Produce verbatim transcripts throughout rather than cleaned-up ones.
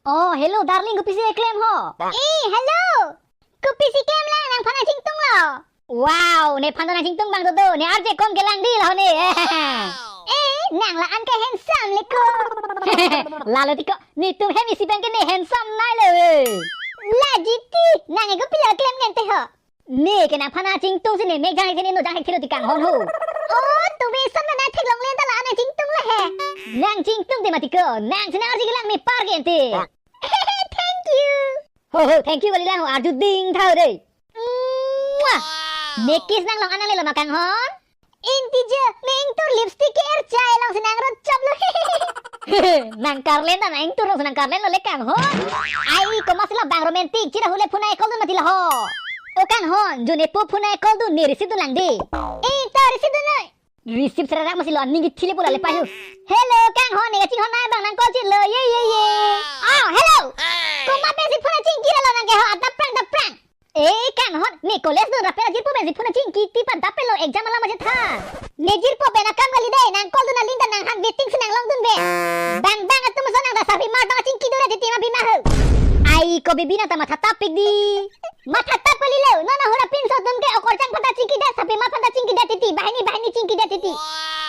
Oh, hello, darling, kopisi eklem ho? Eh, hello! Kopisi klem lang, nangphan nangchingtung lo? Wow, nephan nangchingtung abang dodo, ne arje kom kelang di laho ne. Eh, nang la-an ke handsome le ko. Lalo tiko, netum hem isi pen ke ne handsome nai lo. La G T, nang ego pilo klem nente ho. Ne ke nangphan nangchingtung si ne mek jang hek ne no jang hek thilo ti kanghon ho. Oh, tumi son na theklong le ta la nangchingtung le he. Nangchingtung te mati ko, nang si nang arje kelang me par ke ente. Thank you. Ho ho, thank you kali lang ho, arju ding tha ho dei. Mwah! Ne kiss nanglong an nanglelo ma kanghon? Integer, ne ingtur lipstick ke er chai long si nang rot chop lo. Nang karlen ta nang ingtur long si nang karlen lo le kanghon. Ai, komat si labang romantic, chira hule phone ai call dun mati laho. O kanghon, jo ne po phone ai call dun, ne receive dun lang di. Eh, ta receive dun noi. Receive serarak masi lo, aning kithi le pula le pai ho. Hello, kanghon, ne kachinghon nai abang nang call chit lo, ye, ye, ye. Oh, hello. Komat pensi phone chingki lo nang ke ho, adap prang, dap prang. Eh, kanghon, ne college dun rap pen ajirpo pensi phone chingki ti pen dap pen lo exam alam aje tha. Ne jirpo pen akam kali dei, nang call dun aling ta nangphan waiting si nanglong dun be. Bang bang atum ason nang ta sarpi mar bang chingki dun ra titi ma bima ho. Ai ko bibi nang ta matha tap pik di. Matha tap kali lo, non ahura pinso atum ke okorjang aphan ta chingki det, sarpi mar aphan ta chingki det titi, bahini bahini chingki det titi.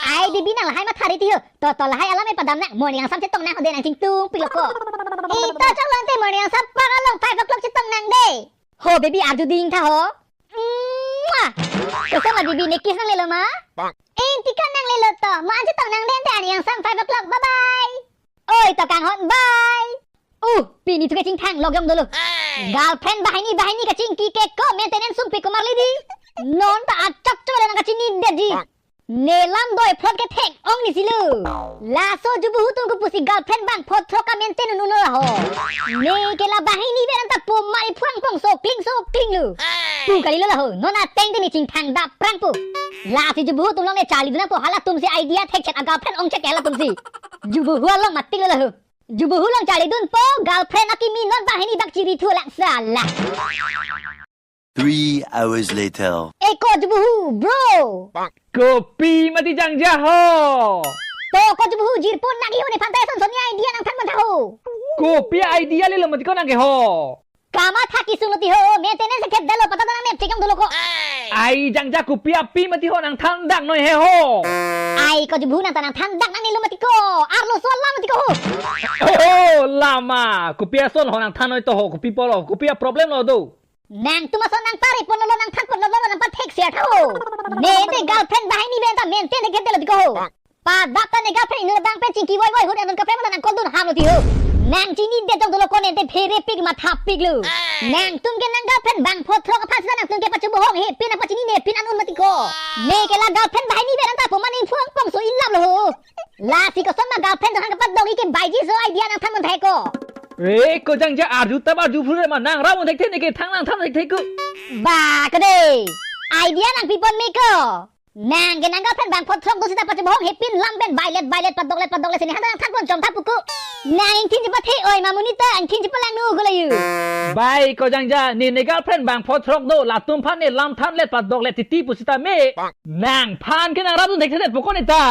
Ai bibi nang lahai matha ri ti ho. To to lahai alam e padam nang, morning angsam chetong nang ho dei nangchingtung pik lo ko. Eh, to choklo ante morning angsam paralong five o'clock chetong nang dei. Ho, baby, arju ding tha ho. Mwah! Koson ma baby, ne kiss nanglelo ma? Intika nanglelo to. Ma ansi tong nang den te, arni angsam five o'clock. Bye bye. Oi, to kanghon, bye. Uh, pini thu ke chingthang lok jong dolo. Girlfriend bahini bahini kachingki ke ko maintenance sungpi kumar lidi. Non ta achok chok le nang kachini dedi. Ne lam doi phlot ke thek ong ni silo. Laso jubuhu tung kopusi girlfriend bang phot throk ka maintain un-un lo ho. Ne ke la bahini pen anta pum mari phuang pong so kling so kling lo. Pu kali lo la ho. Non ateng te ne chingthang dap prang pu. Lasi jubuhu tung long ne charli dun nangpo, halatum si idea thek chet a girlfriend ong chet ke halatum si. Jubuhu along matik lo la ho. Jubuhu long charli dunpo, girlfriend akimi non bahini bak chiri thu lang sala. Three hours later. Eh, ko jubuhu, bro. Kopi mati jangja ho. To ko jubuhu jirpo nang iho ne phan ta son son ni idea nangthan man tha ho. Kopi idea lelo mati ko nang ke ho. Kamatha kesung lo ti ho, maintenance ke dalo pata nang ne chekang dolo ko. Ai jangja kopi api mati ho nangthan dak noi he ho. Ai ko jubuhu nang ta nangthan dak nangne lo mati ko. Arloso alam mati ko ho. Oh, lama. Kopi ason ho nangthan noi to ho, kopi polo, kopi a problem lo do. Nangtum ason nang pare pon lo, nangthan pon lo, nang pathek sia tha ho. Ne te girlfriend bahini pen ta maintain thek thek lo ti ko ho. Padap ta ne girlfriend inut abang pen chingki voi voi hut anun kaprek mata nang call dun ham lo ti ho. Nang chini det jong dolo ko ne te phere pik matha pik lo. Nangtum ke nang girlfriend bang phot throk aphan sita nangtum ke pachu bohong he pin apa chini ne pin anun mati ko. Ne ke la girlfriend bahini pen anta pum mani phuang pong so in love lo ho. Lasi koson ma girlfriend dohan kapadok ik ke baiji so idea nangthan man thai ko. Eh, ko jangja arju tap arju phure ma nang ra mon thek the ne ke thang nangthan thek the ko. Ba kade. Idea nangpi pon me ko. Nang ke nang girlfriend bang phot throk do sita pachu bohong he pin lam pen bailet bailet padoklet padoklet sini hanta nangthan pon chom tha pu ko. Nang ingthin chepathe oi ma monit ta ingthin chepalang nu ko layu. Bai ko jangja ne ne girlfriend bang phot throk do latum phan ne lam thanlet padoklet titi pusita me. Nangphan ke nang ra dun thek the po ko ne ta.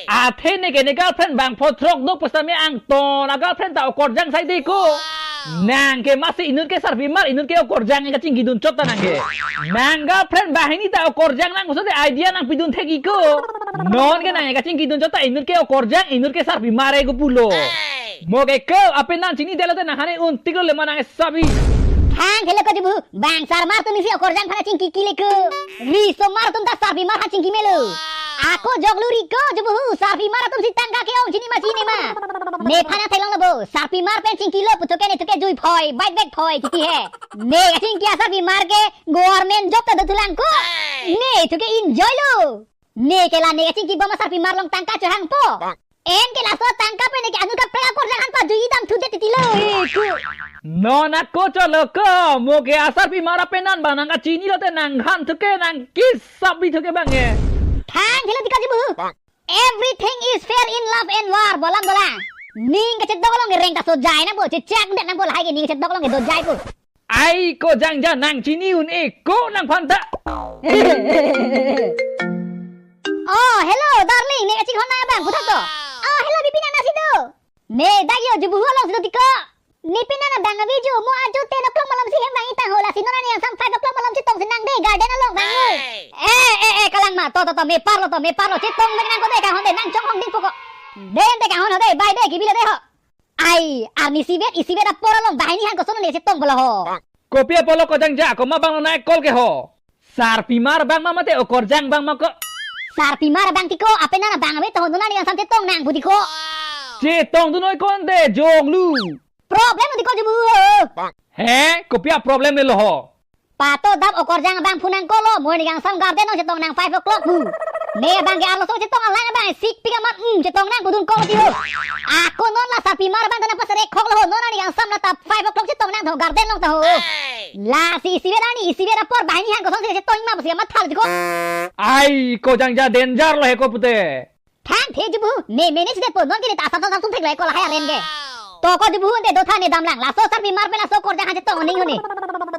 Athe ne ke ne girlfriend bang phot throk do pusita me angton a girlfriend ta okorjang sai de ko. Nang ke masi inut ke sarpi mar inut ke okorjang kachingki dun chot ta nang ke. Nang girlfriend bahini ta okorjang nang puso te idea nangpi dun thek ik ko. Non ke nang kachingki dun chot ta inut ke okorjang inut ke sarpi mar e ko pulo. Mo ke ko ape nang chini det lo te nang hane un tik lo le ma nang sabi. Thang thelo ko jubuhu. Bang sar mar atum isi okorjang phan chingki ki le ko. Riso mar atum ta sarpi mar phan chingki melo. Ako jok luri ko jubuhu sarpi mar atum si tangka ke ong chini ma chini ma. Ne phan theklong lo bo. Sarpi mar pen chingki lo pu thu ke ne thu ke jui phoi, bait bek phoi titi he. Ne kachingki a sarpi mar ke government job ta do thu lang ko. Ne thu ke enjoy lo. Ne ke la ne kachingki bom a sarpi mar along tangka chohang po. En ke laso tangka pen ne ke anut kaprek akorjang aphan pajui dam thu det titi lo. He ku. Non ako cholo ko, mo ke a sarpi mar ape nan bang nang kachini lo te nang han thu ke nang kisap bi thu ke bang e. Thang thelo ti ko jubuhu. Everything is fair in love and war, bolam dolang. Ning kachedok along ke reng ta so jai nangpo, chechak det nangpo lahai ke ning kachedok along ke do jai po. Ai ko jangja nang chini un-e ko nangphan ta. Oh, hello, darling, ne kachinghon nai abang, puthot to. Oh, hello, bibi nang nasi do. Ne dak yo jubu along si do tiko. Ne penan abang ave jo, mo ajo ten o'clock malom si hem vang-i tang ho, lasi non arni angsam five o'clock malom chetong si nang de, garden along vang noi. Eh, eh, eh, kalang ma, to, to, to, me parlo to, me parlo, chetong mek nang ko de, kanghon de, nang chonghong dingpo ko. Den de kanghon ho de, bai de, kibilo de ho. Ai, arni isivet, isivet apor along banghini han koson le chetong bolo ho. Kopi apotlo ko jangja, komat abang lo nang call ke ho? Sarpimar abang ma mate okorjang abang ma ko? Sarpimar abang tiko, apenan abang ave to, non arni angsam chetong nang pu tiko. Chetongdun noi ko ante, jonglu. Problem tiko jubu ho. He, kopi aproblem le lo ho? Pato dam okorjang abang phu nang kolo, mo arni angsam garden along chetong nang five o'clock pu. Ne abang ke arloso chetong alang abang sik pik amat, hmm, chetong nang pudun kolo ti ho. Ako non la sarpimar abang ta nang pasare khok lo ho, non arni angsam la ta five o'clock chetong nang tho garden along ta ho. Lasi isivet arni, isivet apor banghini han koson si chetong ma pusi mathalo tiko. Ai, ko jangja danger lo he ko pute. Thang the jubu, ne manage detpo, non ke ne ta asap asap sum thek lai ko lahai areng ke. To ko jubu ante do tha ne damlang, laso sarpimar pen laso okorjang han chetong ning ho ne.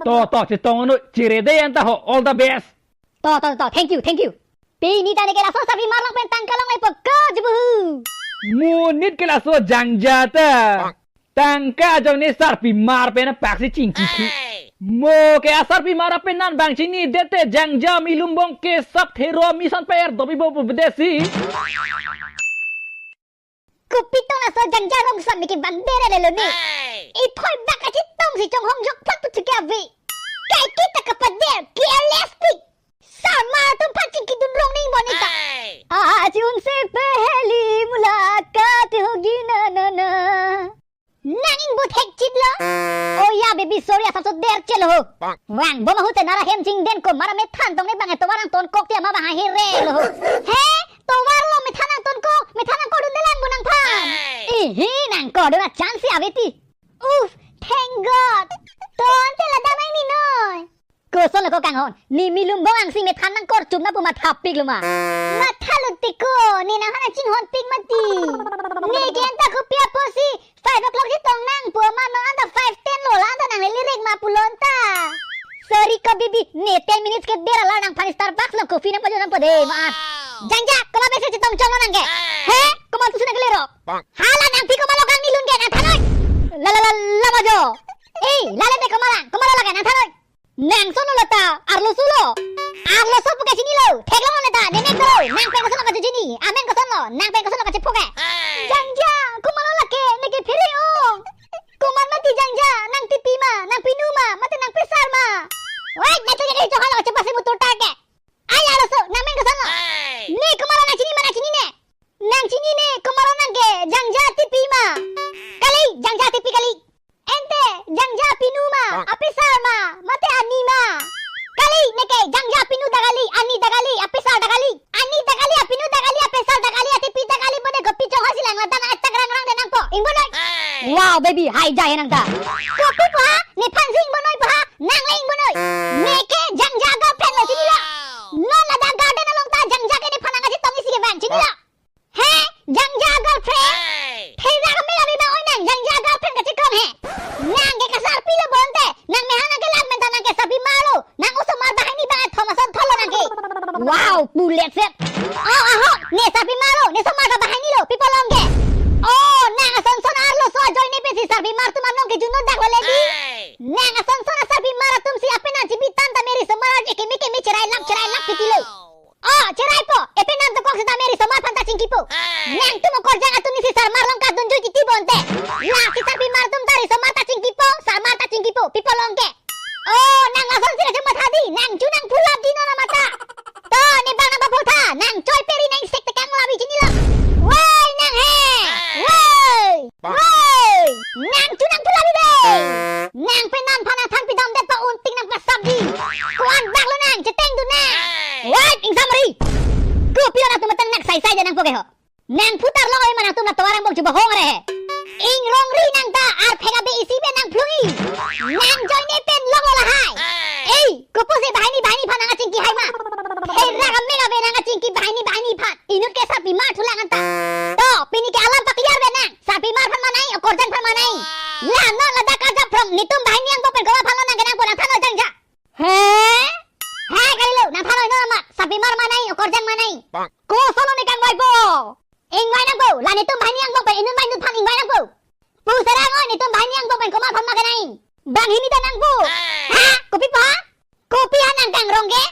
To, to, chetong noi, chere de anta ho, all the best. To, to, to, thank you, thank you. Pini ta ne ke laso sarpimar along pen tangka long laipo ko jubu. Monit ke laso jangja ta. Tangka ajoine sarpimar pen apak si chingki thu. Mo ke asarpimar apenan abang chini dete jangja milumbong ke sap thero misan per dopi bo bedesi. Kopi tong laso jangja rong sam ke bandere le lo ne. Ithoi bak kachetong si chonghong jok phat tu chike ave. Kaiketa kapader careless pik. Sarmar atum aphan chingkidun rong ning bon ita. Aaj unse pehli mulakat hogi na na na. Nang ingbut hekchit lo. Oh ya baby, sorry, asap so der chelo ho. Vang bom ahut te nara hem chingden ko mara methan tong ne bang tovar nangtonkok ti ama bang ahir re lo ho. He, tovar lo methan nangtonkok, methan nangkordun de lang bo nangphan. Ihi, nangkordun a chance ave ti. Uff, thank God. Ton te ladak nang ni noi. Koson lo ko kanghon, ne milumbong angsi methan nangkor chum na pu mathapik lo ma. Mathalut tiko, ne nangphan nangchinghon pik mati. Ne ke anta kopi apotsi five o'clock chetong nang pu ma, non anta five ten lo, la anta nang le lirik ma pulo anta. Sorry ko bibi, ne ten minutes ke der la nangphan Starbucks along coffee nangpajo nangpo de ma. Jangja, komat pensi chetong chong lo nang ke. He, komat tu si nang kelero. Hala nangpi komat lo kang ni lun ke nangthan noi. La la la la majo. Eh, la le de komat lang, komat lo la ke nangthan noi. Nang son lo ta, arloso lo. Arloso pu ke chinilo, theklong lo ta, ne mek lo, nang pen koson lo kachechini, amen koson lo, nang pen koson lo kachepho ke. Jangja, komat lo la ke, ne ke phere ong. Komat mati jangja, nang tipi ma, nang pinu ma, mate nang pesar ma. Wait, nang tu jadi chokha lo kachepa si mutur ta ke. Ai arloso, nang mek koson lo. Ne komat lo nang chini ma, nang chini ne. Nang chini ne, komat lo nang ke, jangja tipi ma. Kali, jangja tipi kali. Ante, jangja pinu ma, apesar ma, mate ani ma. Kali, ne ke, jangja pinu ta kali, ani ta kali, apesar ta kali. Ani ta kali, apinu ta kali, apesar ta kali, atipi ta kali, bone kopi chong hasi lang, ladak nang achak rang rang de nangpo. Ingbon noi. Wow, baby, hai jai nang ta. Kopi pu ha, nephan si ingbon noi pu ha, nang le ingbon noi. Ne ke, jangja girlfriend lo chinilo. Non ladak garden along ta, jangja ke nephan nangkachetong isi ke bang, chinilo. He, jangja girlfriend? Hey! Therak me abi bang oi nang, jangja girlfriend kachekong he. Nang ke kasarpi lo bonte, nang meha nang ke lang menta nang ke sarpimar lo, nang osomar banghini bang athom ason thol lo nang ke. Wow, pulet set. Oh, aho, ne sarpimar lo, ne somar ta banghini lo, pi pu long ke. Oh, nang ason son arloso ajoine pensi sarpimar atum anong kejun no dak lo le di. Hey! Nang ason son asarpimar atum si apenan chibi tan ta meri somar arje keme keme cherai lap cherai lap piti lo. Oh, cherai po. Epe nang tokok seta meri somar aphan ta chingki po. Hey! Nangtum okorjang atum ni si sarmar along kardunjui titi bonte. Lasi sarpimar atum ta ri somar ta chingki po, sarmar ta chingki po. Pi pu long ke. Oh, nang lason si kachematha di. Nang chu nang phulap di non amata. To, ne bang nang paphultha. Nang choi peri nang sek tekang labi chinilo. Woi, nang he. Hey! Woi. Woi! Nang chu nang phulap di de. Nang pen nangphan nangthan pidam det pa untik nang pasap di. Ko-an bak lo nang, chetengdun nang. Hey! Wait, ingsamri. Kopi lo nangtum matang nang sai sai de nangpo ke ho. Nang phutar long oi ma nangtum la tovar angbong chuba hong re he. Ingrongri nang ta arphek abe isi be nang phlungi. Nang joine pen long lo lahai. Hey! Ei, kopusi banghini banghini aphan nangkachingki hai ma. Therak ame abe nangkachingki banghini banghini aphan. Inut ke sarpimar thulang anta. To, pini ke alam pa-clear be nang. Sarpimar aphan ma nai, okorjang aphan ma nai. La non ladak karjap phrong, netum banghini angbong pen komat aphan lo nang ke nangpo nangthan noi jangja. He? He kalilo, nangthan noi non amat. Sarpimar ma nai, okorjang ma nai. Koson lo ne kangvai po. Ingvai nangpo, la netum banghini angbong pen inut ma inut aphan ingvai nangpo. Pu Serang oi, netum banghini angbong pen komat aphan ma kenang? Banghini ta nangpo. Ha? Kopi pu ha? Kopi ha nang kangrong ke?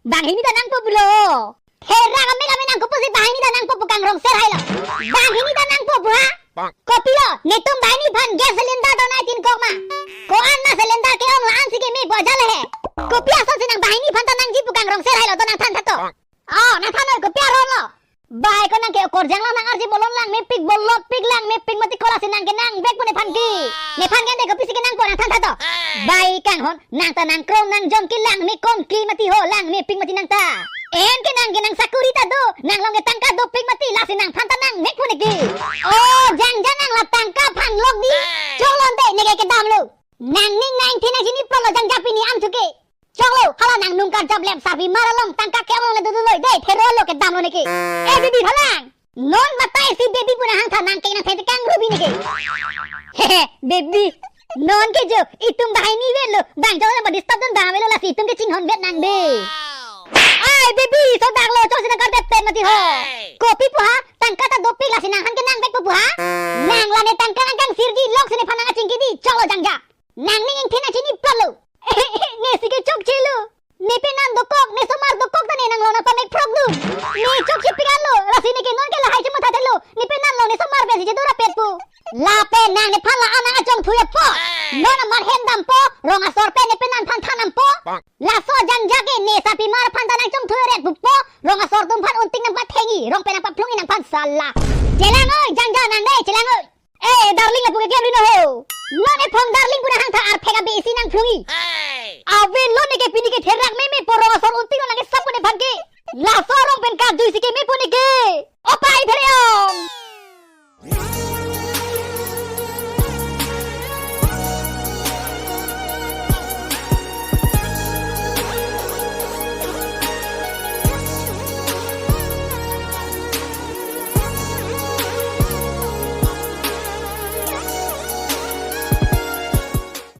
Banghini ta nangpo pulo. Therak amek amek nang kopusi banghini ta nangpo pu kangrong ser hailo. Banghini ta nangpo pu ha? Kopilo, netum banghini aphan gas cylinder donai tin kok ma? Ko-an ma cylinder ke-ong la-an si keme pu ajat le he. Kopi asonsi nang banghini aphan ta nangji pu kangrong ser hailo, to nang thantha to. Oh, nang than oi, kopi aron lo? Bai, ko nang ke okorjang lang nang arje bolon lang mepik, bolon pik lang mepik mati, ko lasi nang kenang vek pu nephan ke. Nephan ke ante kopisi kenangpo, nang thantha to. Bai kanghon, nang ta nang krong nang jong ke lang me kongke mati ho, lang mepik mati nang ta. En ke nang ke nang sakuri ta do, nang along ke tangka dopik mati, lasi nangphan ta nang mek pu neki. Oh, jangja nang la tangka aphan lok di. Choklo ante, neke kedamlo. Nangning nang ingthi nang chini plotlo jangja pini amthu ke. Choklo, hala nang nung karjap lem sarpi mar along tangka ke-ong le dodunlo de, therolo kedamlo neki. Eh, baby phalang. Non matai si baby pu nang hangtha, nang ke nang thai tekang rubi neki. Hehe, baby. Non ke jo, itum banghini vetlo, bang jo ba disturb dun bang avelo, lasi itum ke chinghon vet nang de. Ai, baby, so daklo, chok si nang kardep pen mati ho. Kopi pu ha, tangka ta dopik lasi nangphan kenang vek pu pu ha? Nang la ne tangka nang kangsirji, lok si nephan nang achingki di, choklo jangja. Nangning ingthi nang chini plotlo. Ne si ke chokchelo. Ne penan dokok, ne somar dokok ta ne nang along nang pamek phrok dun. Ne chokche pik anlo, lasi neke non ke lahai chematha thelo. Ne penan along ne somar pensi chedo rapet pu. Lapen nang nephan la-an nang achongthui apot, non amat hem dampo, rong asor pen ne penan aphan than dampo. Laso jangja ke ne sarpi mar aphan ta nang chongthui ret pupo, rong asor atum aphan unting nang pathengji, rong pen nang paphlungji nangphan sala. Chelang oi, jangja nang de, chelang oi. Eh, darling lapu ke kem rino ho. Non ephong darling pu nang hangtha, arphek abe isi nang phlungji. Avelo neke pini ke therak meme pu, rong asor unting lo nang kesap pu nephan ke. Laso arong pen kajui si keme pu